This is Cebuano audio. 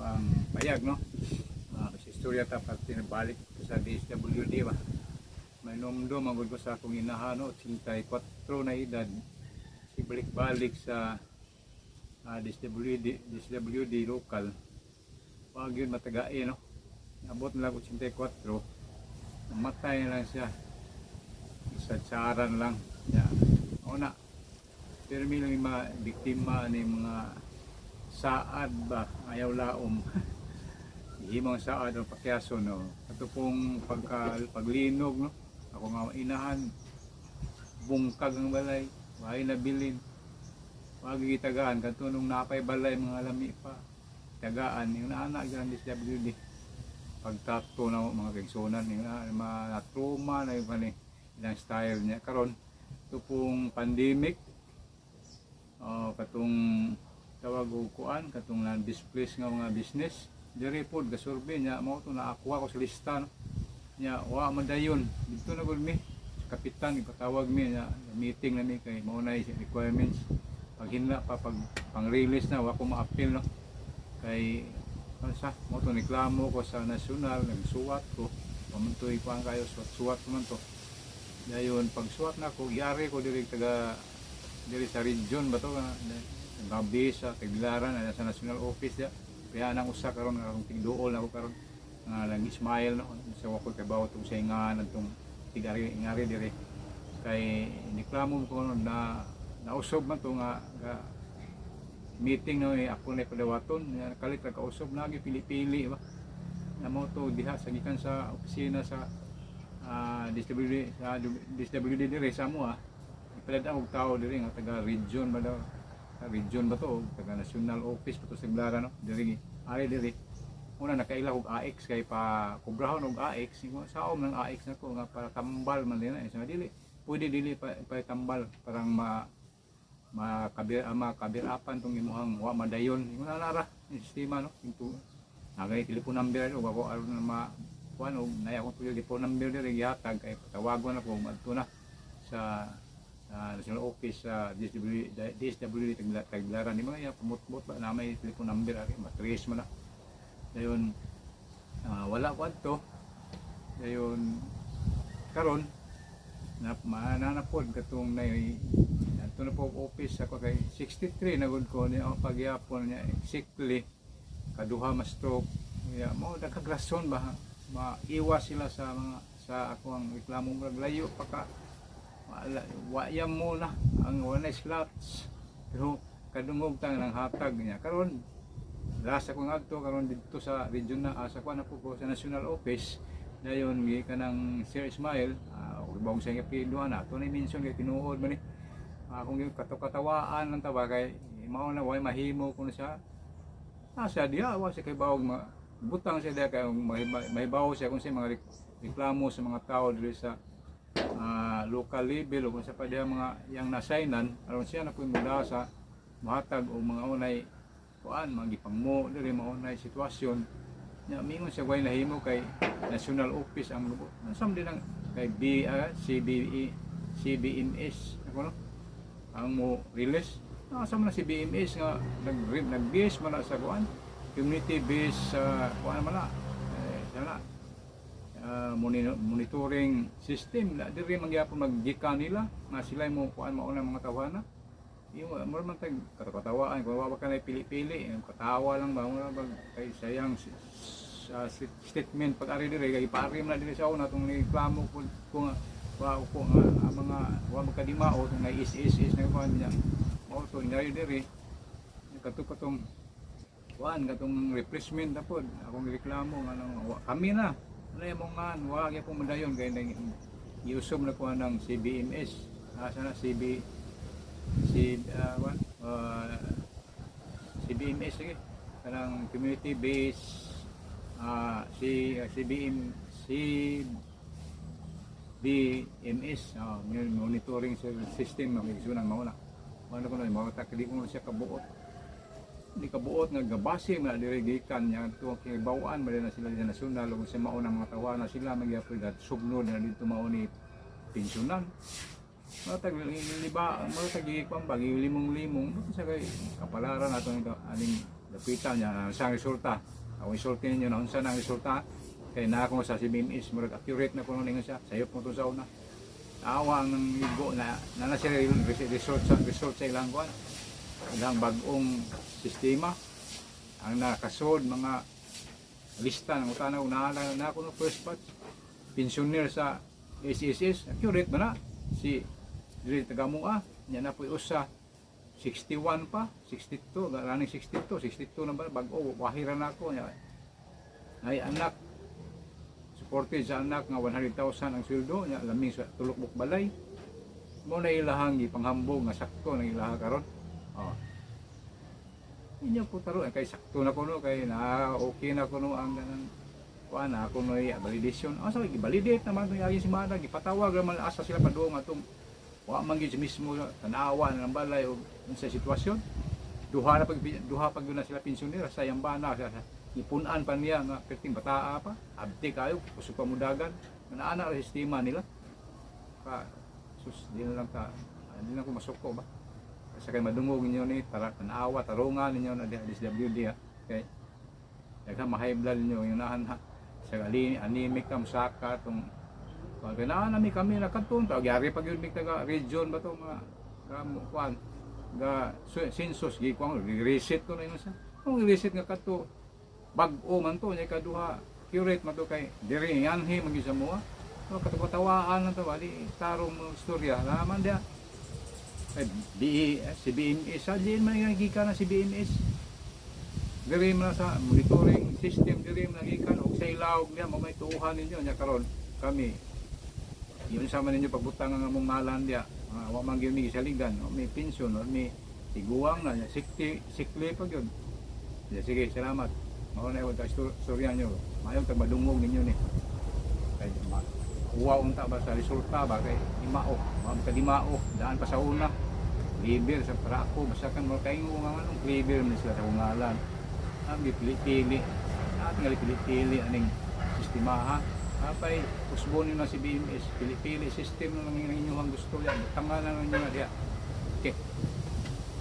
ang payag, no. Sa istorya ta pati balik ko sa DSWD ba. May nomdo magud ko sa akong inahan, no, 84 na edad. Si balik-balik sa DSWD, DSWD local. Wag yun matagae, no. Abot na lang 84. Namatay na lang siya. Sa tsaran lang. Ya. Una. Pero may lang yung mga biktima ni mga saad ba, ayaw laom. Himang saad o pakyaso, no. Ato pong pagka, paglinog, no. Ako nga inahan, bungkag ang balay, wahay nabilin. Wag gitagaan kadto nung napay balay mga lami pa. Tagaan yung naana ang DSWD. Pagtato na mga kaigsunan yung na, mga trauma na yung kani ilang style niya karon ito pong pandemic, oh, katong tawag og kuan, katong na displace nga mga business diri pod gasurvey niya mao to naakuha ko sa lista, no? Niya wa man dayon didto na gud mi sa kapitan, ipatawag mi niya, meeting na mi kay mao na requirements pag hinla pa pag pang release na wa ko ma-appeal, no, kay ano sa mo to reklamo ko sa nasyonal, nagsuwat ko pamuntoy kuan kayo, suwat-suwat ko man to. Dayon pagsuwat na ko, yari ko diri taga diri sa region ba to nga gabi sa Tagbilaran na sa national office ya. Kaya nang usa karon nga akong tigduol na ako karon nga lang Ismail, no, sa wa ko kabaw tong sa ingan tong tigari ingari diri kay niklamo ko no, na nausob man to nga meeting, no, eh, ako na padawaton kalit ra kausob lagi pili-pili ba na mo to diha sa gikan sa opisina sa DSWD, sa DSWD dire sa amo ah. Ipalit og tao diri nga taga region ba daw, sa region ba to o taga national office pa to sa Blara, no, diri ari diri. Una nakaila og AX kay pa kubrahon og AX. Ingon saom ng AX nako nga para tambal man din eh. Sa dili pwede, dili pa tambal, parang ma makabir makabirapan tong imuhang wa madayon. Ingon ana ra yung sistema, no. Into nagay telephone number og ako aron na ma kuan og naya akong telephone number diri gihatag kay patawagon ako madto na sa national office sa DSWD, DSWD Tagbilaran. Di mga ya pamutmot ba na may telephone number ari matrace man na. Dayon wala ko adto. Dayon karon na mananapod katong nay ato na po office ako kay 63 na gud ko niya. Ang pagyapon niya sickly, kaduha ma stroke ya. Mo daghang rason ba maiwas sila sa mga sa ako ang reklamo. Murag layo pa ka, wala wayam mo na ang wala slots, pero kadungog tang ng hatag niya karon. Last ako ngadto karon didto sa region na asa ko na po ko sa national office. Dayon gikan ng Sir Ismail, uh, bawng sa inyo na ato na mention kay tinuod man ni akong yung katawaan lang ta ba kay mao na way mahimo kuno siya nasa diha. Wa siya kay bawog ma butang siya diha kay mahibaw siya kung sa mga reklamo sa mga tao diri sa local level o kung sa pa diha mga yang nasainan aron siya na po muda sa muhatag og mga unay kuan mga gipangmo diri mao nay sitwasyon nya. Mingon siya way nahimo kay national office ang lubot sam din ang kay B CBE CBMS ako, no, ang mo release nasa man na si BMS nga nag nag-base man na sa kuan community based sa kuan man na eh, sana monitoring system na diri man gyapon maggikan nila nga sila mo kuan mauna mga tawhana. Yung mo man tag katawaan kung wa ka na pili-pili, yung katawa lang ba mo bag kay sayang sa statement pag ari diri kay paari man na diri sa una tong reklamo kung wa ko nga ang mga wa magkadimao tong na is na kuan niya mao to inari diri kato katong kuan katong replacement na pod akong reklamo nga nang kami na ano yung mga wa gyapon madayon kay nang iusob na kuan ng CBMS asa na CB C what CBMS sige kanang community based C CBM CBMS, monitoring system ng igsunan mao na ano ko na mao ta di ko na siya kabuot, di kabuot nga gabase man diri gikan niya to kay bawaan man na sila sa nasyonal ug sa mao mga tawana sila magyapon dat sugnod na dito mao ni pensyonan. Matag liba, matag gikuan ba limong-limong sa kay kapalaran nato ito aning Lapitan niya sa resulta. Ako isulti ninyo na unsa na ang resulta kay na ako sa CBMS, murag accurate na kuno ninyo siya. Sayop mo to sa una. Awa ang igo na na na sila yung result sa ilang kuan. Ilang bag-ong sistema ang nakasod mga lista ng utana, unahan na ako no first batch pensioner sa SSS, accurate ba na si diri taga-Mua niya na po usa, 61 pa, 62, running 62, 62 na ba, bag-o, wahira na ako niya. Ay anak, supported sa anak nga 100,000 ang sweldo niya, laming sa tulok balay mo na ilahang gipanghambog nga sakto na ilaha karon. Oh. Inyo po taro eh, kay sakto na kuno, kay na okay na kuno ang ganang kuan na ako no validation. Asa gi-validate naman to yung simana, gipatawag raman asa sila padung atong wa man gyud mismo tanawa na ng balay o sa sitwasyon. Duha pag yun na sila pensioner sa iyang bana sa ipun-an pa niya nga perting bataa pa, abti kayo, kusog pa mudagan. Naana ra sistema nila. Ka sus, di na lang ka, di na ko masuko ba. Sa kay madungog ninyo ni tara tanawa tarungan ninyo na DSWD ha. Kay daghan ma-high blood ninyo yung nahan ha. Sa ali anemic ka musaka tong kaya na nami kami nakadton ta gyari pag yun mig taga region ba to mga kamo kuan ga census gi kuan, reset ko na yun sa kung reset nga kadto bag-o man to nya kaduha, accurate man to kay diri anhi man gyud sa moa. So katawaan na to, wali tarong mo istorya naman dia ay BE, si BMS sa diin man nga gikan na si BMS, diri man na sa monitoring system, diri man gikan og sa ilawog niya mo may tuuhan ninyo nya karon kami yun sa man ninyo pagbutang ang among ngalan dia. Wa man gyud mi gisaligan o may pension o may tiguang na sikli sikli pa gyud. Ya, sige, salamat. Mao na yung istorya nyo. Mayong tag madungog ninyo ni kay ma uwa unta ba sa resulta ba, kay himao wa man kalimao daan pa sa una liber sa para ako basta kan mo kay nga anong liber man sila sa akong ngalan. Ang gipili-pili at nga pili-pili aning sistema ha. Apay usbon nyo na si BMS, pili-pili system na lang yung inyong gusto yan. Tanga na lang ninyo na diya. Okay.